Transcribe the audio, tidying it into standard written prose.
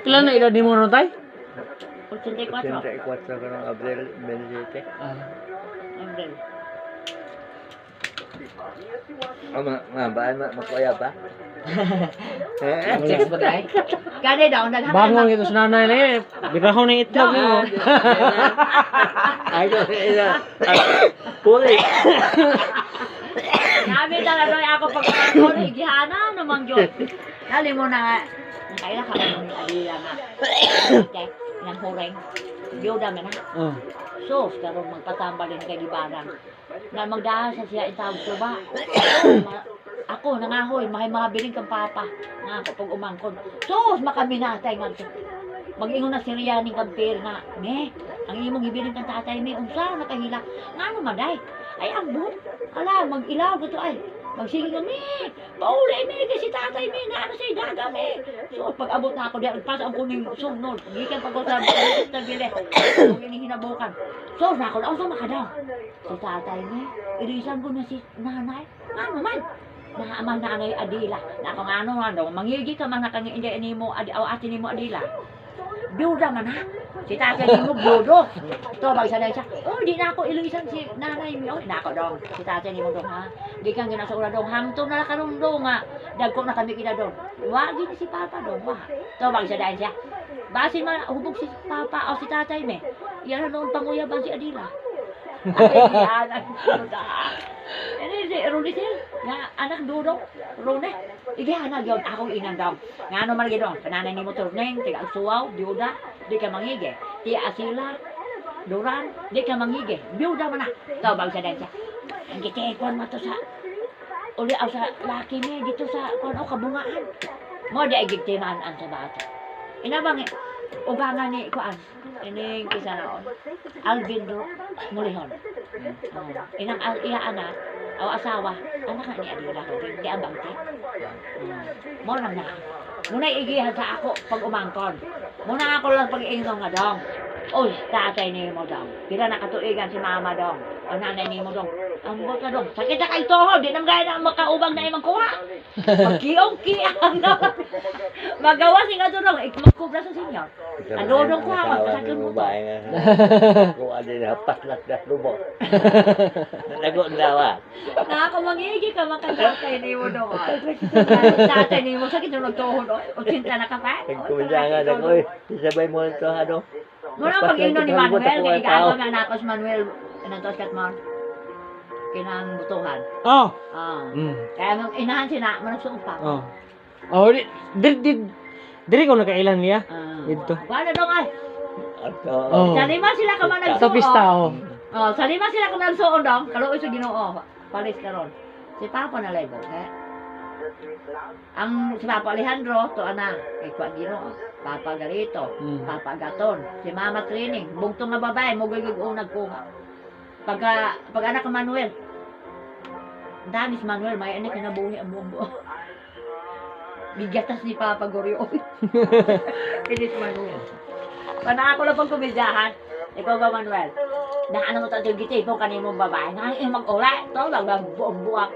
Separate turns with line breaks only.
Pila na edad nimo ron, tay?
84.
84 karong Abril 27.
Ah.
Abril.
Oh, ma, ma, ba, ma, makuya ba?
Check ba tayo?
Gani daw, naghanap.
Bangon ito sa nanay na yun. Birahon ng itlog nimo.
Ay, ko, ina. Puli.
Nabi talaga ako pag ako igihana naman gyud. Dali mo na nga. Nakaila ka ba ni Adila nga. Okay, nang hureng. Biyuda man ha.
Oh.
Sus, karon magpatambalin kay Gibarang. Na magdaan sa siya itawag ko ba? Ako nangahoy, mahay mga bilin kang papa. Nga ako pag umangkon. Sus, makaminatay nga to. Mag-ingon na si Riya ning kampir nga. Me, ang imong gibilin kang tatay me, unsa nakahila. Nga ano man day? Ay ambot. Ala, mag-ilaw ko to ay. Magsige ka me. Pauli me kay si tatay me na ano si daga me. So pag abot na ako diyan, pas ang kuning sunod. Gikan pag ko sa sa bili. Kung ini hinabukan. So na ako na unsa makadaw. Si tatay me, ilisan ko na si nanay. Nga naman. Naamang nanay Adila. Na ako nga ano nga daw, mangigi ka man na kang hindi nimo adi aw ate nimo Adila. Biyuda man ha. Si tatay nimo biyudo. To bag sa siya. Oh, di na ako ilisan si nanay mi. Oh, na ako dong. Si tatay nimo dong ha. Gikan gina sa ura dong. Hangtong na karon dong nga. Dagko na kami kita dong. Wa gid si papa dong wa. To bag sa siya. Basin man hubog si papa o si tatay me. Yan na noon panguyaban si Adila. Ay, yan ang biyuda. Ini si Ronisil, nga anak dudong, Rone. Igihan na gyud akong inang daw. Nga ano man gyud kananay nimo turneng, tiga suwaw, biyuda, di ka mangige. Ti asila, duran, di ka mangige. Biyuda man na. Tawag sa siya. Ang gitipon mo to sa uli aw sa laki ni dito sa kuan o kabungaan. Mo di ay gigtimaan ang sa bata. Inabang ubangan ni kuan ining kisa naon. Alvin Mulihon. Oh, inang al iya anak o asawa, anak nga ni Adila ko, di ang bangti. Mo lang na. Muna igihan sa ako pag umangkon. Muna ako lang pag iingon nga dong. Uy, tatay ni mo dong. Pila na katuigan si mama dong. O nanay ni mo dong. Ambot na dong. Sakit na kay toho. Di naman gaya na makaubang na imang kuha. Magkiong-kiang na. Magawa si nga dong. Magkubra sa senyor. Ang lodong ko, ha, magpasakit mo to.
Kuha din na paslat na lubo. Nago na
Na ako mangigi ka makatatay ni mo dong. Tatay ni mo sakit na nagtuhod. O, 80 na ka pa.
Nagkumilyangan ako eh. Isabay mo ito, ano?
Muna ang pag-ingnon ni Manuel, kay ikaw nga nako si Manuel, anong tos kat mon? Kinang butuhan.
Oh.
Ah. Kaya nung inahan sina, managsuot pa.
Oh. Oh, di di di diri ko nakailan niya.
Ah.
Dito.
Wala dong ay.
Oh.
Sa lima sila ka man
Sa pista oh.
Oh, sa lima sila ka managsuon dong. Kaluoy sa Ginoo. Palis karon. Si Papa na lebo, eh. Ang si Papa Alejandro, to ana, kay kuan Ginoo. Papa Garito, Papa Gaton, si Mama Training, bugtong nga babae, mo gigig unag kuha. Pagka pag anak ka Manuel, dami si Manuel, may anak na nabuhi ang buong buo. Bigatas ni Papa Gorio. Inis Manuel. Pana ako lang pag kumilyahan. Ikaw ba, Manuel? Na ano mo ito, gitipon kanimong babae. Nga, mag-ula. Ito lang, buong buwak.